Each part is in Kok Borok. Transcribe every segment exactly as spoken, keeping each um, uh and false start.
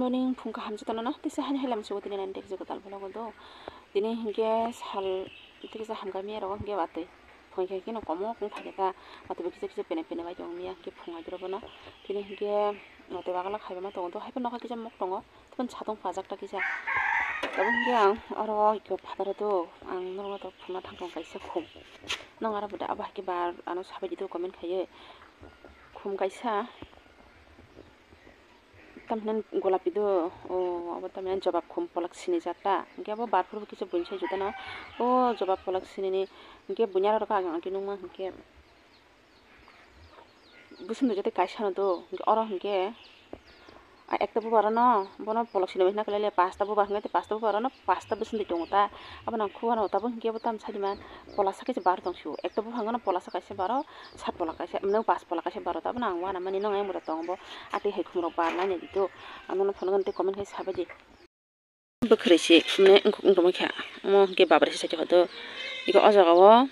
Morning, phung kaham jotono no, tisa hani hailam sugo tini nani dekhe joto tal vlog o do. Tini hinkhe sal tisa hamkha miya rogo hinkhe watwi. Phung khe kino komo kung thai khe ta, watwi bo kisa kisa pene pene bai tongo miya hinkhe phung aidoro bono. Tini hinkhe watwi bagala khaiba ma tongo do, haiphano nokha kisa mok tongo. Tei satung pajak ta kisa. Abo hinkhe ang oro ikko phataro do, ang norok no phunukna thang tongo kaisa khum. Nong aro bo da abo haikhe bar ano sabai di do comment khaiwi. Khum kaisa. Tamhinai golapi do, o, abo tamhinai jobab khum polak sini jat ta. Hinkhe abo bar phuru kisa buini sai juda na. O jobab polak sinini hinkhe buini aro rok ang tini nukma hinkhe bwswk jate kaisa no do. Hinkhe oro hinkhe, a, ekta bubar no, bono polak sini bai hwnka khe pasta bubar hinkhe pasta bubar no pasta bwswk tongo ta. Abo nang khubano tabuk hinkhe bo tam sadi man polasa khe se bar tong sio. Ekta buphang no polasa kaisa baro, sat pola kaisa, mane pas pola kaisa baro ta. Abo nang wana mani nong yang bwrwi tongo bo. Atwi hai khum rok bar nai nai di to. Ang nono phone gon tei comment khai sabai di. Bwkhwrwi se mane wngkuk wng tongma kha. Omo hinkhe babar se sadi hodo. Iko o jaga o.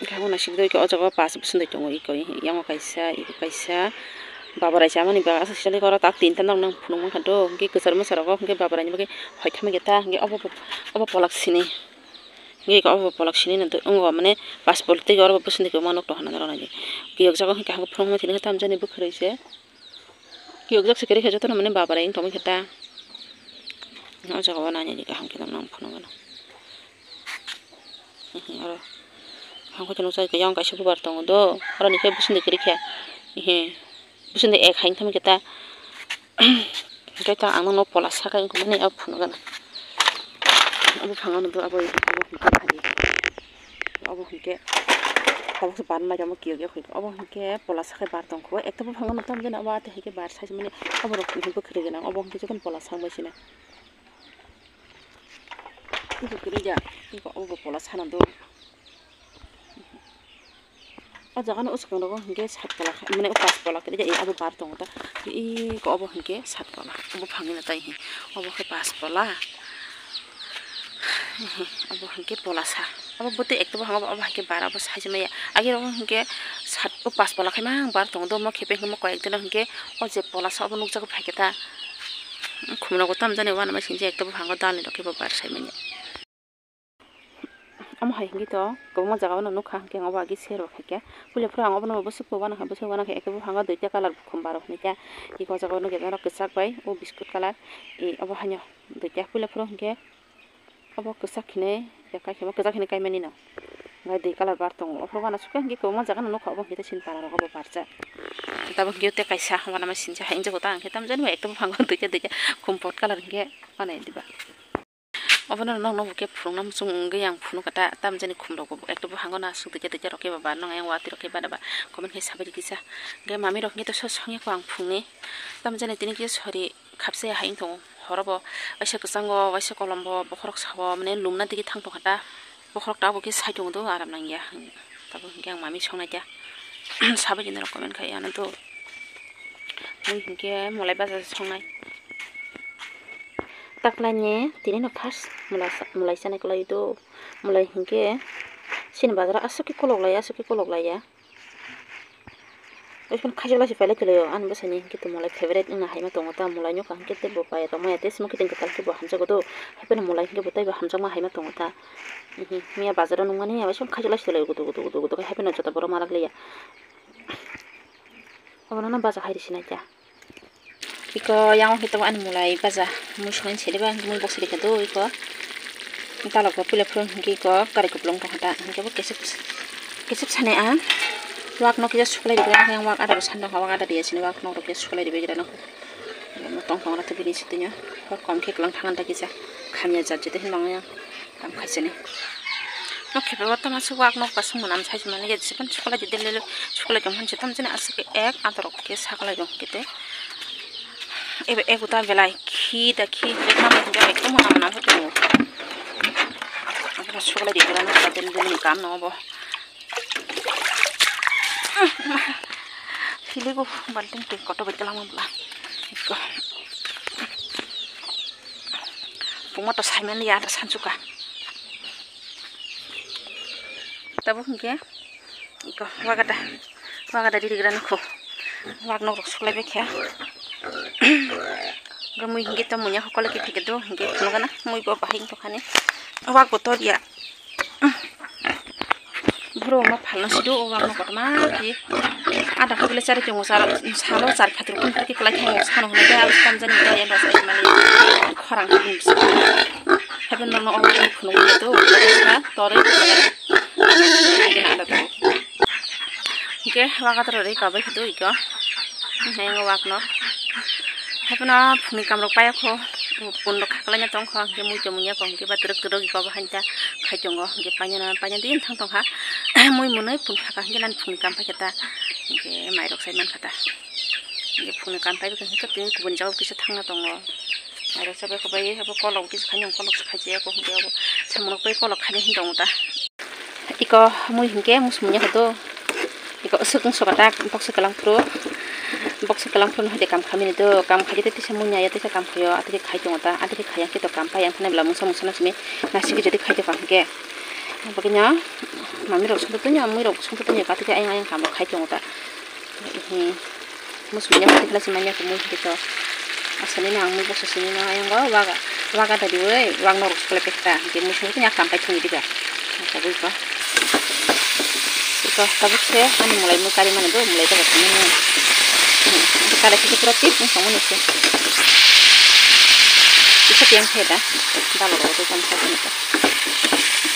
Kha bo naisik do, iko o jaga o pas bwswk tongo, iko yango kaisa, iko kaisa. Babarai chamani bagwi aswk salik oro tak tinta nok nang phunuk mankha do, hinkhe kwchar mwchar rogo hinkhe babarai ni bagwi hoitham khe ta, hinkhe obo bo, obo polak sini. Hinkhe iko obo polak sini no wngo, mane pas polak tei oro bo bwswk tongma nok tong hwnna norok nai di. Kiyok jago hinkhe phunukma tini khe tamjani bwkhwrwi se. Kiyokjak se kwrwi khe jotono mane babarai wng tongwi khe ta. O jaga o nani kaham khe nang phunukgwno. Oro hangkhe nukjagwi yang kaisa bubar tongo do. Oro ni khe bwswk kwrwi khe. Bwswk ek hai wng tongwi khe ta. Hwnkhe ta ang nokno pola sakai wngkhe mani o phunukgwno. O buphango nukgo abo. Obo hinkhe tabuk se bar nai omo kiyok ya khoi. Obo hinkhe pola sakai bar tongkho. Ekta buphang no tamjani obo ate haikhe bar saimani obo rok hinkhe bwkhwrwi gwnang. Obo hinkhe jotono pola sang bai sina. Bwkhwrwi ja. Obo pola sana do. O jaga no swkang rogo hinkhe sat pola khai mane o pas pola khe abo bar tongo ta. Iko obo hinkhe sat pola. Obo phangni na tai hi. Obo khe pas pola. Abo hinkhe polasa. Abo bwtwi ekta buphang abo, abo hinkhe bar abo saijak maya. Agi rogo hinkhe sat o pas pola khai mang bar tongo do, omo khe pek omo koyek dino hinkhe o je polasa obo nukjagwi phaikhe ta. Khumrok bo tamjani uanama sinjak ekta buphango dalni rok khe bo bar saimanya. Omo hai hinkhe to kwbangma jaga o nukha hinkhe obo agi share bo khaikha. Puila phuru ang obono bwswk bo uanakha, bwswk uanakha ekta buphango duita colour khum bar hinwi kha. Iko o jaga o nukya norok kwchak bai o biscuit colour. Obo haino duita puila phuru hinkhe. Obo kwchak hinwi, ya, kaikha bo kwchak hinwi kaimani no. Bai dui colour bar tongo. Ophuru uanasukha hinkhe kwbangma jaga no nukha, obo hinkhe ta sini para rogo bo barjak. Tabuk hinkhe tei kaisa uanama sinsa hai wngjago ta, hinkhe tamjani bai ekta buphango duita duita khum pot colour hinkhe uanai diba. Obono nokno bo khe phunukna muchung wngwi ang phunukha ta, tamjani khum rok bo ekta buphango no aswk duita duita rok khe bo bar nang yang watwi rok khe bar ba comment khe sabai di kisa. Hinkhe mami rok hinkhe to so songya kho ang phungni, tamjani tini kisa sori. Khapsa hai wng tongo, horo bo waisa kwchango, waisa kolombo, bokhorok sao, mane lumna digi thang tongkha ta. Bokhorok tabuk khe sai tongo do, aram nangya. Tabuk hinkhe ang mami songnai ta. Sabai di norok comment khai ano do. Mui hinkhe mulai baja songnai. Taklaini tini no first mulai sa-, mulai sanai kwlai do. Mulai hinkhe sini bazar o aswk khe kolok laiya, aswk khe kolok laiya. Oiphano khaijakla se pailai tonglaio, ani bwsani hinkhe tongmolai favorite wngna haima tongo ta, molai nokha hinkhe teibo paiya tongmaya, tei simo kiting kwtal khe bo hamjakgo do, haiphano molai hinkhe bo teibo hamjakma haima tongo ta. Miya bazaro nukmani, abo song khaijakla se tonglaio, gudu gudu gudu gudu khe, haiphano joto borok malak liya. Obono no baja hai rw sinai ta. Iko yang khe tongo ani mulai baja, mui songni seri ba mui bok seri khe do iko. Talok bo pila phuru hinkhe iko karai kupulung tongkha ta, hinkhe bo kesep kesep sani ang wak no kisa suklai rwgwi ang wak ada bo sandok wak ada riya sini wak nok rok khe suklai rwgwi rano tong tong rok bini sitini kom khe kwlang thang ta kisa khamya jat jete hinmang ya. Tam khaisani. Nok khe bebak tamo se wak nok basing mwnam sai mani ya, jepan chocolate de lele chocolate tong hanse tam jani aswk ek atorok khe saklai rok kete. Ebe ego ta belai khi da khi je tamo hinja ekdom mwnam mwnam hoto. Atorok chocolate de belai nok den den kam no bo. Hiligo balting twi kotor bai twlangma bwla. Iko. Pungma to saimani ya, sansuka. Tabuk hinkhe iko wagada, wagada riri gra nukho. Wak nok rok suklai bai khe. Hwnkhe mui hwnkhe tamo ya kokole khe phikhe do hwnkhe phunukgana mui bo bahai wngtongkhani. Wak bo tor ya. Borok ma phalna sido o wak no kotorma khe. Ada hokle chari tongo salo char phatar kun khe kwlai thango sano hwnwi khe abo tamjani tor ya basa mali khorang khe bini bwskango. Haiphano norno o wak no phunukgwi ya do, torwi phunukgana. Hwnkhe wak atoro rwi kabai khe do iko. Hwnkhe wak no. Haiphano phunui kamrok paiya kho. Pun rok khaklai tong kho. Hwnkhe mui tongmung ya kho. Hwnkhe ba twrwk twrwk iko bo hain ta khai tongo. Hwnkhe painani paina din thang tong kha. Mui mwnwi pun kha kha. Hwnkhe nani phunui kam pai kha ta. Hwnkhe mairok sai man kha ta. Hwnkhe phunui kam pai kha hwnkhe tini kubun jagao kisa thangna tongo. Mairok sabai kho bai abo kolok kisa khai nung kolok se khai jaya kho. Hwnkhe abo samung rok bai kolok khai hin tongo ta. Iko mui hinkhe musumu ya do. Iko aswk wngso kata boxer kwlangphuru. Boxer kwlangphuru no hwdai kam khamini do. Kam khaidi tei tisa mui naya tisa kam khaio. Atwkhe khai tongo ta. Atwkhe khaya khe to kam pai ang thani bwla mungsa mungsa no simi nasingwi jodi khai tongkha hinkhe. Bagwino mami rok songtotoni, mui rok songtotoni. Atwkhe ayang ayang kam rok khai tongo ta. Musumu ya khe khlai se manya khe mui hwnkhe to. Asani no ang mui bosa sini no ayang o waga waga da diwi wak norok se khlai pekta hwnkhe musumu ya kam pai thwngwi diba. Tabuk ko. Iko tabuk se ani mulai mui kari mani bo mulai daga thani. Kala khe pura tip wng tongmani se. Isa tiyang khe da. Dalo ro to jang kha ni ta.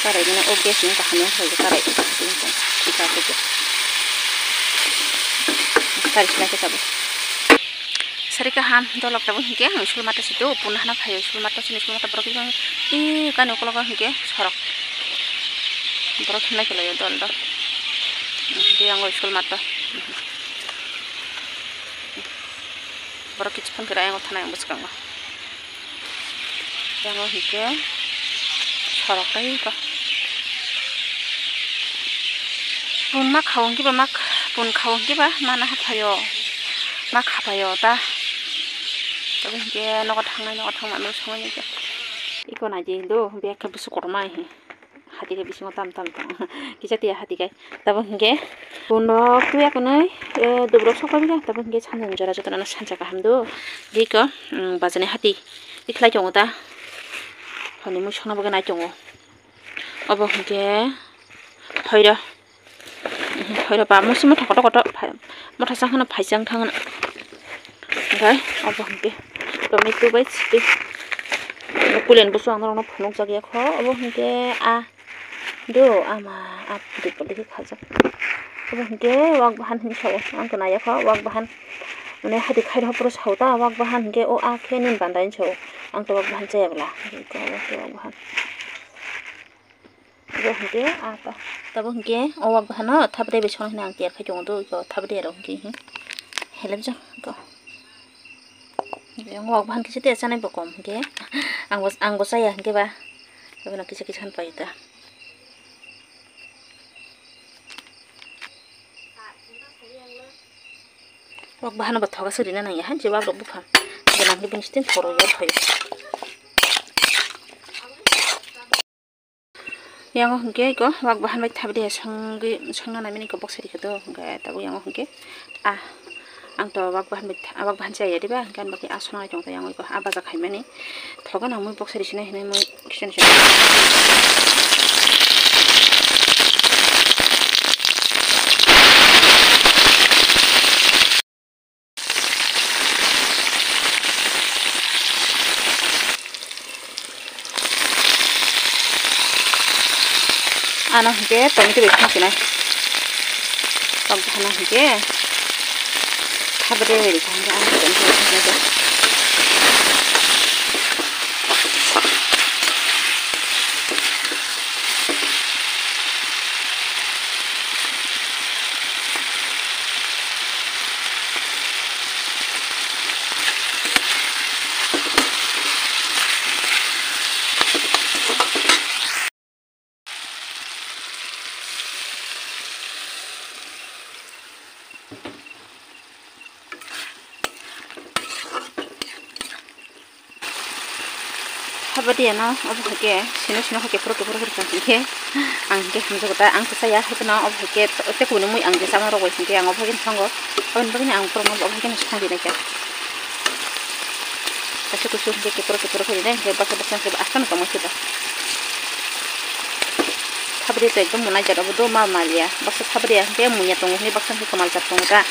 Karai gana o gas ni kaham yang khlai karai. Ika ko. Karai sila khe tabuk. Sari kaham dolok tabuk hinkhe ang sulmata situ pun hana phaio sulmata sini sulmata borok yang i kani ukologo hinkhe sorok borok hinlai kelaio dol dol. Hinkhe ang sulmata borok kichipon kira yang thana yang bwskango. Yang hinkhe sorok tai ko. Pun ma khao hwnkhe ba ma pun khao hwnkhe ba mana ha phaio ma kha phaio ta. Tabo hwnkhe nogo thangnai nogo thangma no songwi nai khe. Iko nai di do bag khe bwswk kotorma he. Hati khe bisingo tam tam tong kisa tiya hati kai. Tabo hwnkhe pun rok tuya kwnwi dubrok sok pai kha tabo hwnkhe sanjani jora jotono sansa kaham do. Dei ko bajani hati tikhlai tongo ta. Hwnwi mui songna bagwi nai tongo. Obo hwnkhe phairo. Phairo ba musi motha kotor kotor motha sang kheno phaisang thang. Oke, obo hwnkhe tomato bai site. Kulen busu ang norokno phunukjak ya kho. Obo hwnkhe a do ama a pudi pudi khe khajak. Obo hwnkhe wak bahan hinwi sao. Ang to nai ya kho wak bahan. Mane hati khai rw phuru sao ta wak bahan hwnkhe o a khe nini banda hinwi sao. Ang to wak bahan chaya bwla. Hwnkhe obo hwnkhe wak bahan. Abo hwnkhe ah ta-, tabo hwnkhe o wak bahano thabde bai songna hwnwi ang tiyar khai tongo do, iko thabde rok hwnkhe hi helep jak iko. Hwnkhe wak bahan kisa tiya chanai bo kom hwnkhe ang bo, ang bo chaya hwnkhe ba, abono kisa kisa hwn pai ta. Wak bahano bo thoga se rina nang ya, je wak rok buphang. Ganang bini sitin thoro ya thoi. Yang hwnkhe iko wak bahan bai thabdi songwi songna nai mani iko boksai rikha do hwnkhe tabuk yang hwnkhe ah ang to wak bahan bai wak bahan chaya diba hwnkhe ani bagwi ah songwi tongkha yang iko ah baja khaimani thogo nang mui boksai risinai hinwi mui kichani sini. Ano hwnkhe tomato bai phunuknai. Tok bahana hwnkhe thabde bai rikha hwnkhe ano tomato bai phunuknai. Habadi ano obo hai khe sino sino hai khe phuru khe phuru khe rwchaphi khe ang hwnkhe hamjakgo ta ang kwchaya hai kheno obo hai khe tei kubuni mui ang je chama rok bai hwnkhe ang obo hai kheno thango aboni bagwi ang borokno obo hai kheno swkang rinai kha. Kaisa kusu hwnkhe kepro kepro khe rinai, hwnkhe baksa baksa hwnkhe aswk no tongma khe ba. Sabri to ekdom monai jat abo do ma maliya. Baksa sabri hwnkhe muya tongo hwnwi baksa hwnkhe kwmal jat tongo da.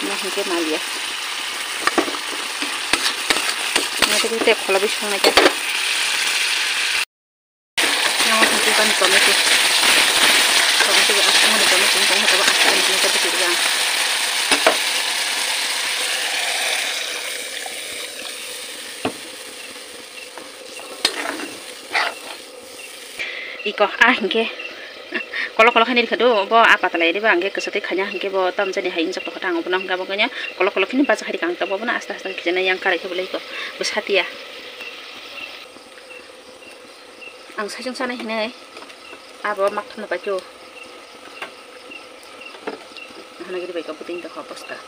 Ma hwnkhe maliya. Naitugwi tei kholobo songnai khe. Yang hwnkhe bani tomato. Tomato bo aswk mani tomato wng tong khe abo aswk ani hwnwi khe bwtwi rwdi ang. Iko ah hwnkhe kolok kolok khainwi rwkha do bo ah patalai riba hwnkhe kwchwtwi khaina hwnkhe bo tamjani hai wngjakha tang obono hwnkhe abo khaina kolok kolok khainwi bachakha rwkha ang tabuk obono aste aste khichana yang karai khe bolai iko bwsa tiya. Ang saichung chanai hinwi abo makthano paikhe o. Hana giri bai kok bwtwi tongkha bwska.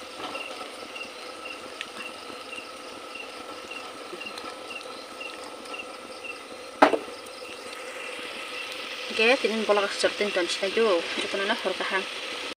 Hwnkhe tini bolok aswk chwrwtwi tong sinai do jotono no hor kaham.